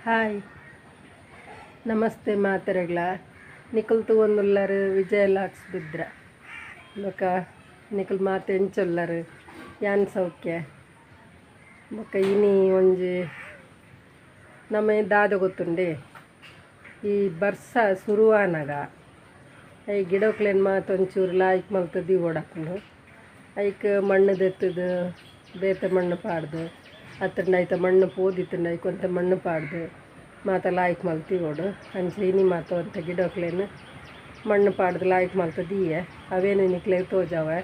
Hi namaste ಮಾತೆರೆಗ್ಲ ನಿಕುಲ್ ತೂವೊಂದುಲ್ಲರ್ ವಿಜಯ LOX ಬಿದ್ರ ಬೊಕ ನಿಕುಲ್ ಮಾತೆ ಎಂಚೊಲ್ಲರ್ ಯಾನ್ ಸೌಖ್ಯ ಬೊಕ ಇನಿ ಒಂಜಿ ನಮ ದಾದ ಗೊತ್ತುಂಡೆ ಈ ಬರ್ಸ ಸುರುವಾನಗ ಈ ಗಿಡಕ್ಲೆನ್ ಮಾತ ಒಂಚೂರು ಲಾಯ್ಕ್ ಮಲ್ತ್ ದೀವೊಡಾಪುಂಡು ಐಕ್ ಮಣ್ಣು ದೆತ್ತುದು ಬೇತೆ ಮಣ್ಣು ಪಾಡ್ದು ಅತ್ತಂಡ ಐತ ಮಣ್ಣು ಪೋದಿತ್ತುಂಡ ಐಕ್ ಒಂತೆ ಮಣ್ಣು ಪಾಡ್ದು ಮಾತ ಲಾಯ್ಕ್ ಮಲ್ತ್ ದೀವೊಡು ಅಂಚ ಇನಿ ಮಾತ ಒಂತೆ ಗಿಡಕ್ಲೆನ್ ಮಣ್ಣು ಪಾಡ್ದು ಲಾಯ್ಕ್ ಮಲ್ತ್ ದೀಯೆ ಅವೇನು ನಿಕ್ಲೆಗ್ ತೋಜಾವೆ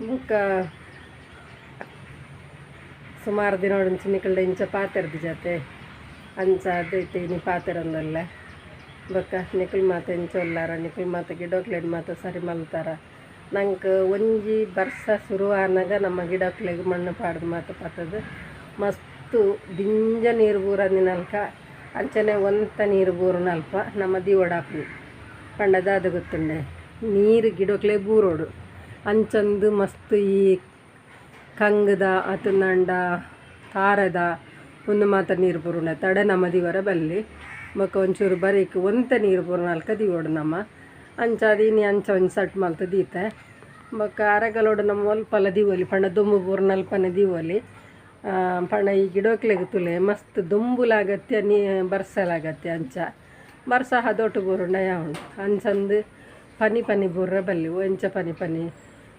ಬೊಕ್ಕ ಸುಮಾರು ದಿನೊಡಂಚಿ ನಿಕಲ್ಡ ಇಂಚ ಪಾತೆರ್ದಿಜತೆ ಅಂಚ ಇತ್ತೆ ಇನಿ ಪಾತೆರೊಂದುಲ್ಲೆ ಬೊಕ್ಕ ನಿಕುಲ್ ಮಾತ ಇಂಚ ಉಲ್ಲಾರ ನಿಕುಲ್ ಮಾತ ಗಿಡಕ್ಲೆನ್ ಮಾತ ಸರಿ ಮಲ್ತಾರ ನಂಕ್ ಒಂಜಿ ಬರ್ಸ ಸುರುವಾನಗ ನಮ್ಮ ಗಿಡಕ್ಲೆಗ್ ಮಣ್ಣು ಪಾಡ್ದು ಮಾತ ಪತ್ತದು ಮಸ್ತು ದಿಂಜ ನೀರು ಬೂರಂದಿನಲ್ಕ ಅಂಚನೆ ಒಂತ ನೀರು ಬೂರುನಲ್ಪ ನಮ್ಮ ದೀವೊಡಾಪುನಿ ಪಂಡ ದಾದ ಗೊತ್ತುಂಡೆ ನೀರು ಗಿಡಕ್ಲೆ ಬೂರೋಡು ಅಂಚಂದು ಮಸ್ತ್ ಈ ಕಂಗದ ಅತುಂಡ ತಾರದ ಉಂದು ಮಾತ ನೀರು ಬೂರುಂಡ ತಡೆ ನಮ್ಮ ದೀವರ ಬಲ್ಲಿ ಬೊಕ ಒಂಚೂರು ಬರೀಕ್ ಒಂತೆ ನೀರು ಬೂರುನಲ್ಕ ದೀವೊಡು ನಮ್ಮ ಅಂಚಾದ್ ಇನಿ ಅಂಚ ಒಂಜಿ ಸಟ್ ಮಲ್ತ್ ದೀತೆ ಬೊಕ ಅರೆಗಲೊಡು ನಮ್ಮ ಒಲ್ಪಲ ದೀವೊಲಿ ಪಂಡ ದೊಂಬು ಬೂರುನಲ್ಪನೆ ದೀವೊಲಿ ಪಂಡ ಈ ಗಿಡಕ್ಲೆಗ್ ತೂಲೆ ಮಸ್ತ್ ದೊಂಬುಲ ಅಗತ್ಯ ನೀ ಬರ್ಸಲ ಅಗತ್ಯ ಅಂಚ ಬರ್ಸ ಹದೊಟು ಬೂರುಂಡ ಯಾವುಂಡು ಅಂಚಂದು ಪನಿ ಪನಿ ಬೂರ್ರೆ ಬಲ್ಲಿ ಎಂಚ ಪನಿ ಪನಿ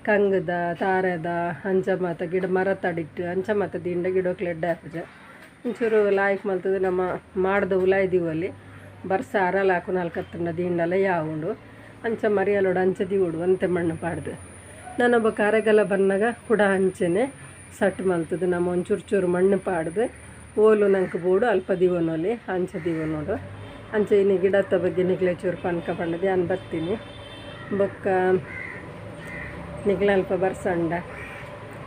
ಕಂಗದ ತಾರೆದ ಅಂಚ ಮಾತ ಗಿಡ ಮರತಡಿಟ್ಟು ಅಂಚ ಮಾತ ದಿಂಡ ಗಿಡಕ್ಲೆ ಎಡ್ಡೆ ಆಪುಜಿ ಒಂಚೂರು ಲಾಯ್ಕ್ ಮಲ್ತುದು ನಮ್ಮ ಮಾಡ್ದ ಉಲಾಯಿ ದೀವೊಲಿ ಬರ್ಸ ಅರಲ್ ಆಕುನಲ್ಕತ್ತುಂಡ ದಿಂಡಲ ಯಾವುಂಡು ಅಂಚ ಮರಿಯಲೊಡು ಅಂಚ ದೀವೊಡು ಒಂತೆ ಮಣ್ಣು ಪಾಡ್ದು ನನ ಬೊಕ ಅರೆಗಲ ಬನ್ನಗ ಕುಡ ಅಂಚನೆ ಸಟ್ ಮಲ್ತುದು ನಮ್ಮ ಒಂಚೂರು ಚೂರು ಮಣ್ಣು ಪಾಡ್ದು ಓಲು ನಂಕ್ ಬೋಡು ಅಲ್ಪ ದೀವೊನೊಲಿ ಅಂಚ ದೀವೊನೊಡು ಅಂಚ ಇನಿ ಗಿಡತ್ತ ಬಗ್ಗೆ ನಿಕ್ಲೆ ಚೂರು ಪನ್ಕ ಪಂಡದು ಯಾನ್ ಬತ್ತೀನಿ ಬೊಕ್ಕ ನಿಕ್ಲೆ ಅಲ್ಪ ಬರ್ಸಂಡ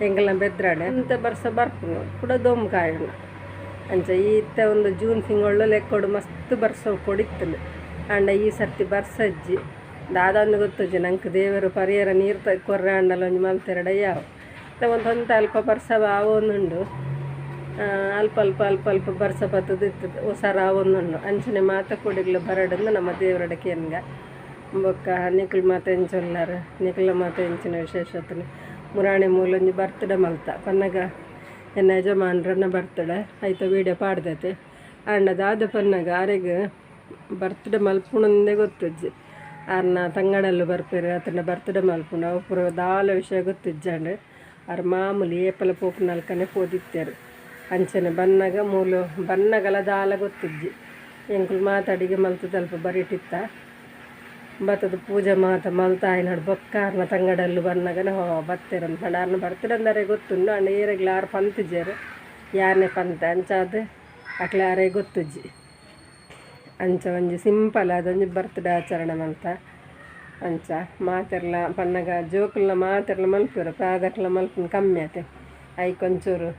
ಎಂಕಲ್ನ ಬೆದ್ರಾಡೆ ಅಂತ ಬರ್ಸ ಬರ್ಪುಂಡು ಕುಡ ದೊಂಬು ಕಾಯುಂಡು ಅಂಚ ಇತ್ತೆ ಒಂದು ಜೂನ್ ತಿಂಗಳು ಲೆಕ್ಕೊಡು ಮಸ್ತ್ ಬರ್ಸ ಕೊಡಿತ್ತುಂಡು ಆಂಡ ಈ ಸರ್ತಿ ಬರ್ಸಜ್ಜಿ ದಾದಂದು ಗೊತ್ತುಜ್ಜಿ ನಂಕ್ ದೇವರು ಪರಿಯರ ನೀರು ಕೊರ್ರೆ ಆಂಡಲ ಒಂಜಿ ಮಲ್ತೆರಡ ಯಾವು ಒಂತೊಂತೆ ಅಲ್ಪ ಬರ್ಸ ಆವೊಂದುಂಡು ಅಲ್ಪ ಅಲ್ಪ ಅಲ್ಪ ಅಲ್ಪ ಬರ್ಸ ಬತ್ತುದು ಇತ್ತುದು ಒಸರು ಆವೊಂದುಂಡು ಅಂಚನೆ ಮಾತ ಕೊಡಿಗ್ಲ ಬರಡಂದು ನಮ್ಮ ದೇವರಡ ಕೇನ್ಗ ಬೊಕ್ಕ ನಿಕುಲ್ ಮಾತ ಎಂಚ ಉಲ್ಲರ್ ನಿಕುಲ್ನ ಮಾತ ಎಂಚಿನ ವಿಶೇಷತೆ ಮುರಾಣಿ ಮೂಲೊಂಜಿ ಬರ್ತ್ಡೇ ಮಲ್ತ ಪನ್ನಗ ಎನ್ನ ಯಜಮಾನ್ರನ್ನ ಬರ್ತಡೆ ಐತ ವೀಡಿಯೋ ಪಾಡ್ದತೆ ಆಂಡ ದಾದ ಪನ್ನಗ ಆರೆಗ್ ಬರ್ತ್ಡೇ ಮಲ್ಪುಣಂದೇ ಗೊತ್ತುಜ್ಜಿ ಆರ್ನ ತಂಗಡಲ್ಲು ಬರ್ಪೆರ್ ಅತ್ತಂಡ ಬರ್ತ್ಡೇ ಮಲ್ಪುಂಡು ಅವು ಪೂರ ದಾಲ ವಿಷಯ ಗೊತ್ತಿಜ್ಜಾಂಡ್ ಆರ್ ಮಾಮೂಲಿ ಏಪಲ ಪೋಪುನಲ್ಕನೆ ಪೋದಿತ್ತೆರ್ ಅಂಚನೆ ಬನ್ನಗ ಮೂಲು ಬನ್ನಗಲ ದಾಲ ಗೊತ್ತಿಜ್ಜಿ ಎಂಕುಲು ಮಾತ ಅಡಿಗೆ ಮಲ್ತುದು ಅಲ್ಪ ಬರಿಟಿತ್ತ ಬತ್ತದ ಪೂಜೆ ಮಾತ ಮಲ್ತ ಆಯ್ನಡ್ ಬೊಕ್ಕ ಆರ್ನ ತಂಗಡಲ್ಲು ಬನ್ನಗನೆ ಹೋ ಬತ್ತೆರಂದ್ ಪಂಡ ಆರ್ನ ಬರ್ತ್ಡೇ ಗೊತ್ತುಂಡು ಆಂಡ ಏರೆಗ್ಲ ಆರ್ ಪಂತಿಜೆರ್ ಯಾನೆ ಪಂತೆ ಅಂಚಾದ್ ಅಕ್ಲೆ ಆರೆಗ್ ಗೊತ್ತುಜ್ಜಿ ಅಂಚ ಒಂಜಿ ಸಿಂಪಲ್ ಆದ್ ಒಂಜಿ ಬರ್ತ್ಡೇ ಆಚರಣೆ ಮಲ್ತ ಅಂಚ ಮಾತೆರ್ಲ ಪನ್ನಗ ಜೋಕುಲ್ನ ಮಾತೆರ್ಲ ಮಲ್ಪುವೆರ್ ಪ್ರಾಯದಕ್ಲ್ನ ಮಲ್ಪುನ ಕಮ್ಮಿ ಆತೆ ಐಕ್ ಒಂಚೂರು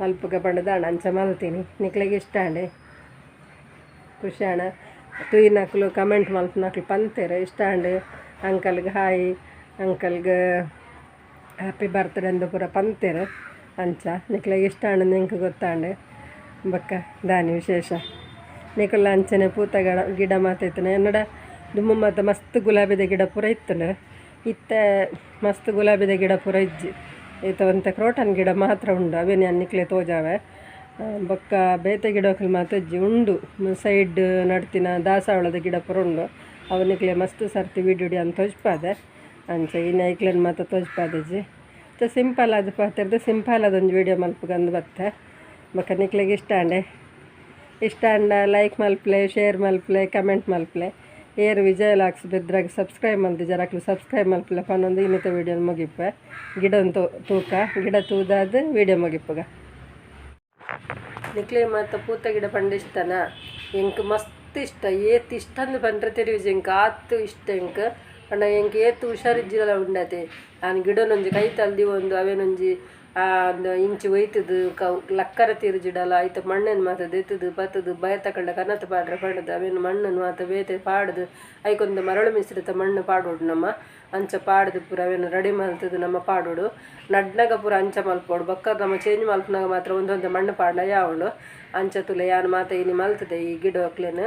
ಮಲ್ಪುಗ ಪಂಡ ಅಂಚ ಮಲ್ತೀನಿ ನಿಕ್ಲೆಗ್ ಇಷ್ಟ ಆಂಡ್ ಖುಷಿ ಆಂಡ ತೂಯಿನಕುಲು ಕಮೆಂಟ್ ಮಲ್ಪುನಕುಲು ಪಂತೆರ್ ಇಷ್ಟ ಆಂಡ್ ಅಂಕಲ್ಗ್ ಹಾಯ್ ಅಂಕಲ್ಗ್ ಹ್ಯಾಪಿ ಬರ್ತ್ಡೇ ಅಂದ್ ಪೂರ ಪಂತೆರ್ ಅಂಚ ನಿಕ್ಲೆಗ್ ಇಷ್ಟ ಆಂಡ್ ಎಂಕ್ ಗೊತ್ತಾಂಡ್ ಬೊಕ್ಕ ದಾನಿ ವಿಶೇಷ ನಿಕುಲ್ನ ಅಂಚನೆ ಪೂತ ಗಿಡ ಮಾತ ಇತ್ತುಂಡು ಎನ್ನಡ ದುಂಬು ಮಾತ ಮಸ್ತ್ ಗುಲಾಬಿದ ಗಿಡ ಪೂರ ಇತ್ತುಂಡು ಇತ್ತೆ ಮಸ್ತ್ ಗುಲಾಬಿದ ಗಿಡ ಪೂರ ಇಜ್ಜಿ ಇತ್ತೆ ಒಂತೆ ಕ್ರೋಟನ್ ಗಿಡ ಮಾತ್ರ ಉಂಡು ಅವೇನೆ ಯಾನ್ ನಿಕ್ಲೆ ತೋಜಾವೆ ಬೊಕ್ಕ ಬೇತೆ ಗಿಡಕ್ಲು ಮಾತ ಇಜ್ಜಿ ಉಂಡು ಸೈಡ್ ನಡ್ತಿನ ದಾಸವಾಳದ ಗಿಡ ಪೂರ ಉಂಡು ಅವು ನಿಕ್ಲೆ ಮಸ್ತ್ ಸರ್ತಿ ವೀಡಿಯೋ ಯಾನ್ ತೋಜ್ಪಾದೆ ಅಂಚ ಇನಿ ಐಕ್ಲೆನ್ ಮಾತ ತೋಜ್ಪಾದಿಜ್ಜಿ ಇತ್ತೆ ಸಿಂಪಲ್ ಆದ್ ಪಾತೆರ್ದ್ ಸಿಂಪಲ್ ಆದ್ ಒಂಜಿ ವೀಡಿಯೋ ಮಲ್ಪುಗಂದ್ ಬತ್ತೆ ಬೊಕ್ಕ ನಿಕ್ಲೆಗ್ ಇಷ್ಟ ಆಂಡೆ ಇಷ್ಟ ಆಂಡ ಲೈಕ್ ಮಲ್ಪುಲೆ ಶೇರ್ ಮಲ್ಪುಲೆ ಕಮೆಂಟ್ ಮಲ್ಪುಲೆ ಏರ್ ವಿಜಯ ಲಾಕ್ಸ್ ಬೆದ್ರಾಗ್ ಸಬ್ಸ್ಕ್ರೈಬ್ ಮಲ್ದಿಜಾರ್ ಅಕ್ಲು ಸಬ್ಸ್ಕ್ರೈಬ್ ಮಲ್ಪುಲೆ ಪನೊಂದು ಇನ್ನಿತ ವೀಡಿಯೋ ಮುಗಿಪೆ ಗಿಡ ತೂಕ ಗಿಡ ತೂದಾದ್ ವೀಡಿಯೋ ಮುಗಿಪುಗ ನಿಕ್ಲೆ ಮಾತ ಪೂತ ಗಿಡ ಪಂಡ ಇಷ್ಟನಾ ಎಂಕ್ ಮಸ್ತ್ ಇಷ್ಟ ಏತ್ ಇಷ್ಟ ಅಂದ್ ಪಂಡ್ರೆ ತೆರಿಯುಜಿ ಎಂಕ್ ಆತ್ ಇಷ್ಟ ಎಂಕ್ ಪಂಡ ಎಂಕ್ ಏತ್ ಹುಷಾರಿಜ್ಜಿಡಲ ಉಂಡತೆ ಆನ್ ಗಿಡನೊಂಜಿ ಕೈತಲ್ ದೀವೊಂದು ಅವೇನೊಂಜಿ ಇಂಚಿ ಒಯ್ತುದು ಲಕ್ಕರ ತಿರುಜಿಡಲ ಐತ ಮಣ್ಣನ್ ಮಾತ ದೆತ್ತುದು ಪತ್ತುದು ಬಯತಕಂಡ ಕನತ್ ಪಾಡ್ರೆ ಪಂಡುದು ಅವೇನ್ ಮಣ್ಣನ್ ಮಾತ ಬೇತೆ ಪಾಡ್ದು ಐಕೊಂದು ಮರಳು ಮಿಶ್ರಿತ ಮಣ್ಣು ಪಾಡೊಡು ನಮ್ಮ ಅಂಚ ಪಾಡ್ದ್ ಪೂರ ಅವೆನ್ ರೆಡಿ ಮಲ್ತುದು ನಮ ಪಾಡೊಡು. ನಡ್ನಗ ಪೂರ ಅಂಚ ಮಲ್ಪೊಡು. ಬೊಕ್ಕ ನಮ ಚೇಂಜ್ ಮಲ್ಪುನಗ ಮಾತ್ರ ಒಂಜೊಂತೆ ಮಣ್ಣು ಪಾಡ್ಂಡ ಯಾವುಂಡು. ಅಂಚ ತೂಲೆ ಯಾನ್ ಮಾತ ಇನಿ ಮಲ್ತುದೆ ಈ ಗಿಡೊಕ್ಲೆನ್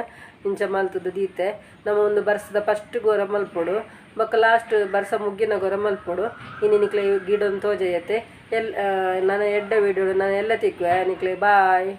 ಇಂಚ ಮಲ್ತುದು ದೀತೆ. ನಮ ಉಂದು ಬರ್ಸದ ಫಸ್ಟ್ ಗೋರ ಮಲ್ಪೊಡು. ಬೊಕ್ಕ ಲಾಸ್ಟ್ ಬರ್ಸ ಮುಗ್ಗಿನ ಗೊರ ಮಲ್ಪೊಡು. ಇನಿ ನಿಕ್ಲೆ ಗಿಡೊನು ತೋಜಯತೆ. ಎಲ್ ನನ ಎಡ್ಡೆ ವಿಡಿಯೋ ನನ ಎಲ್ಲೆ ತಿಕ್ಕುವೆ ನಿಕ್ಲೆ ಬಾಯ್.